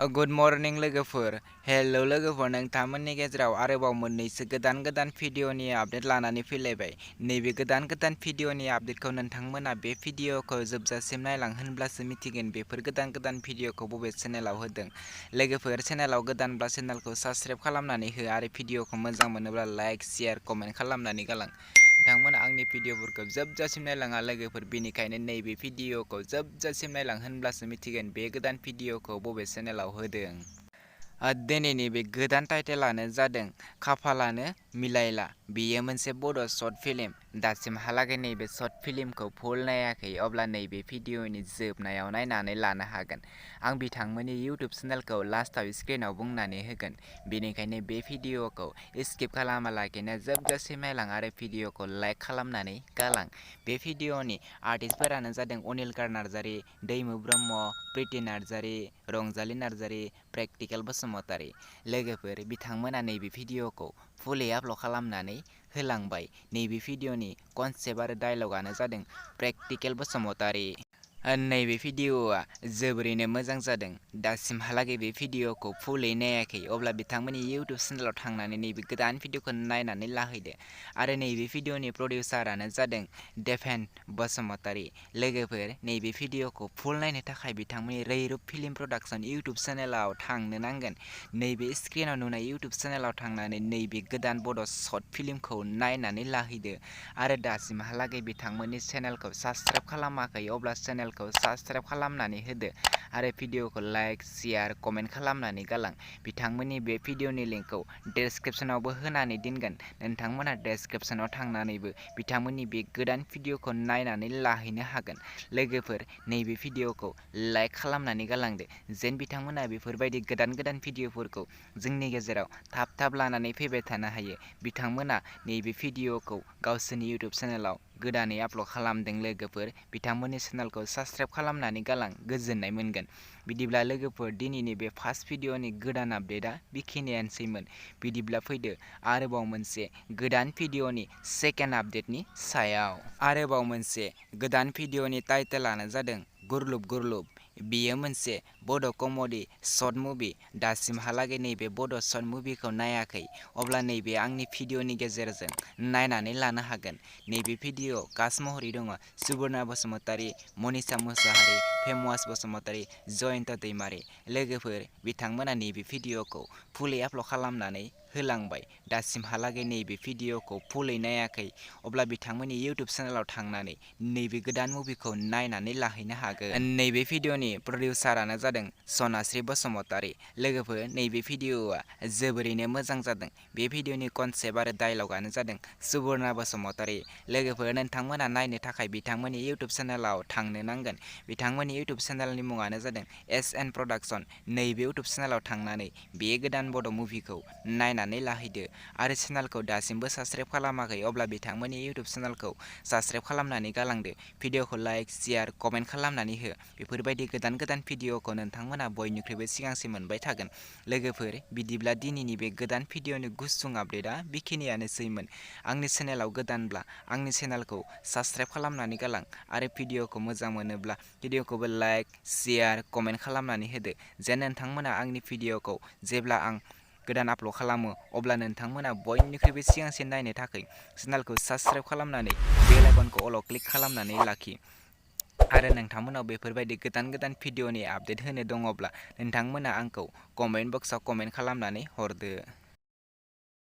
Good morning लोगोफोर हेल' लोगोफोर नोंथांमोननि गेजेराव आरोबाव मोननैसो गोदान भिडिअनि आपडेट लानानै फैलायबाय। नैबे गोदान भिडिअनि आपडेटखौ नोंथांमोना बे भिडिअखौ जोबजासिम नायलां होनब्लासो मिथिगोन बेफोर गोदान भिडिअखौ बबे चेनेलाव होदों। लोगोफोर चेनेलाव गोदानब्ला चेनेलखौ साबस्क्राइब खालामनानै हो आरो भिडिअखौ मोजां मोनोब्ला लाइक शेयार कमेन्ट खालामनानै गालां। नोंथांमोना आंनि भिडिअफोरखौ जोबजासिम नायलाङा लोगोफोर, बेनिखायनो नैबे भिडिअखौ जोबजासिम नायलां होनब्लासो मिथिगोन बे गोदान भिडिअखौ बबे चेनेलाव होदों। दिनैनि बे गोदान टाइटेलानो जादों खाफालानो मिलायला। बेयो मोनसे बड' शर्ट फिल्म। दासिमहालागै नैबे शर्ट फिल्मखौ फुल नायाखै, अब्ला नैबे भिडिअनि जोबनायाव नायनानै लानो हागोन। आं बिथांमोननि इउटुब चेनेलखौ लास्टआव स्क्रिनाव बुंनानै होगोन, बेनिखायनो बे भिडिअखौ स्किप खालामालाखिनो जोबजासिम नायलां आरो भिडिअखौ लाइक खालामनानै गालां। बे भिडिअनि आर्टिस्टफोरानो जादों अनिलकार नार्जारी, दैमु ब्रह्म, प्रिति नार्जारी, रंजालि नार्जारी, प्रेक्टिकेल बसुमतारी। लोगोफोर बिथांमोना नैबे भिडिअखौ फुलै आपल'ड खालामनानै होलांबाय। नैबे भिडिअनि कनसेप्ट आरो डायलगानो जादों प्रेक्टिकेल बसुमतारी। नैबे भिडिअआ जोबोरैनो मोजां जादों। दासिमहालागै बे भिडिअखौ फुलै नायाखै, अब्ला बिथांमोननि इउटुब चेनेलाव थांनानै नैबे गोदान भिडिअखौ नायनानै लाहैदो। आरो नैबे भिडिअनि प्रडिउसारानो जादों देफेन बसुमतारी। लोगोफोर नैबे भिडिअखौ फुल नायनो थाखाय बिथांमोननि रैरुब फिल्म प्रडाक्सन इउटुब चेनेलाव थांनो नांगोन। नैबे स्क्रिनाव नुनाय इउटुब चेनेलाव थांनानै नैबे गोदान बड' शर्ट फिल्मखौ नायनानै लाहैदो। आरो दासिमहालागै बिथांमोननि चेनेलखौ साबस्क्राइब खालामाखै, अब्ला चेनेलखौ साबस्क्राइब खालामनानै होदो आरो भिडिअखौ लाइक शेयार कमेन्ट खालामनानै गालां। बिथांमोननि बे भिडिअनि लिंकखौ डेसक्रिप्सनावबो होनानै दोनगोन। नोंथांमोना डेसक्रिप्सनाव थांनानैबो बिथांमोननि बे गोदान भिडिअखौ नायनानै लाहैनो हागोन। लोगोफोर नैबे भिडिअखौ लाइक खालामनानै गालांदो, जेन बिथांमोना बेफोरबायदि गोदान भिडिअफोरखौ जोंनि गेजेराव थाब लानानै फैबाय थानो हायो। बिथांमोना नैबे भिडिअखौ गावसोरनि इउटुब चेनेलाव गोदानै आपल'ड खालामदों। लोगोफोर बिथांमोननि चेनेलखौ साबस्क्राइब खालामनानै गालां, गोजोननाय मोनगोन। बिदिब्ला लोगोफोर दिनैनि बे फार्स्ट भिडिअनि गोदान आपडेटआ बेखिनियानोसैमोन। बिदिब्ला फैदो आरोबाव मोनसे गोदान भिडिअनि सेकेन्ड आपडेटनि सायाव। आरोबाव मोनसे गोदान भिडिअनि टाइटेलानो जादों गुरलुब गुरलुब। बेयो मोनसे बड' कमेडि शर्ट मुभि। दासिमहालागै नैबे बड' शर्ट मुभिखौ नायाखै, अब्ला नैबे आंनि भिडिअनि गेजेरजों नायनानै लानो हागोन। नैबे भिडिअ कास्ट महरै दङ सुबर्णा बसुमतारी, मनिषा मुसाहारि, फेमास बसुमतारी, जयन्त दैमारि। लोगोफोर बिथांमोना नैबे भिडिअखौ फुलै आपल'ड खालामनानै होलांबाय। दासिमहालागै नैबे भिडिअखौ फुलै नायाखै, अब्ला बिथांमोननि इउटुब चेनेलाव थांनानै नैबे गोदान मुभिखौ नायनानै लाहैनो हागोन। नैबे भिडिअनि प्रडिउसारानो जादों सनास्रि बसुमतारी। लोगोफोर नैबे भिडिअआ जोबोरैनो मोजां जादों। बे भिडिअनि कनसेप्ट आरो डायलगानो जादों सुबर्णा बसुमतारी। लोगोफोर नोंथांमोना नायनो थाखाय बिथांमोननि इउटुब चेनेलाव थांनो नांगोन। बिथांमोननि इउटुब चेनेलनि मुङानो जादों SN प्रडाक्सन। नैबे इउटुब चेनेलाव थांनानै बे गोदान बड' मुभिखौ नायनानै लाहैदो आरो चेनेलखौ दासिमबो साबस्क्राइब खालामाखै, अब्ला बिथांमोननि इउटुब चेनेलखौ साबस्क्राइब खालामनानै गालांदो। भिडिअखौ लाइक शेयार कमेन्ट खालामनानै हो। बेफोरबायदि गोदान भिडिअखौ नोंथांमोना बयनिख्रुइबो सिगांसिन मोनबाय थागोन। लोगोफोर बिदिब्ला दिनैनि बे गोदान भिडिअनि गुसुं आपडेटआ बेखिनियानोसैमोन। आंनि चेनेलाव गोदानब्ला आंनि चेनेलखौ साबस्क्राइब खालामनानै गालां आरो भिडिअखौ मोजां मोनोब्ला भिडिअखौबो लाइक शेयार कमेन्ट खालामनानै होदो, जेन नोंथांमोना आंनि भिडिअखौ जेब्ला आं गोदान आपल'ड खालामो अब्ला नोंथांमोना बयनिख्रुइबो सिगांसिन नायनो थाखाय चेनेलखौ साबस्क्राइब खालामनानै बेल आइकनखौ अलाव क्लिक खालामनानै लाखि। आरो नोंथांमोनाव बेफोरबायदि गोदान भिडिअनि आपडेट होनो दङब्ला नोंथांमोना आंखौ कमेन्ट बक्सआव कमेन्ट खालामनानै हरदो।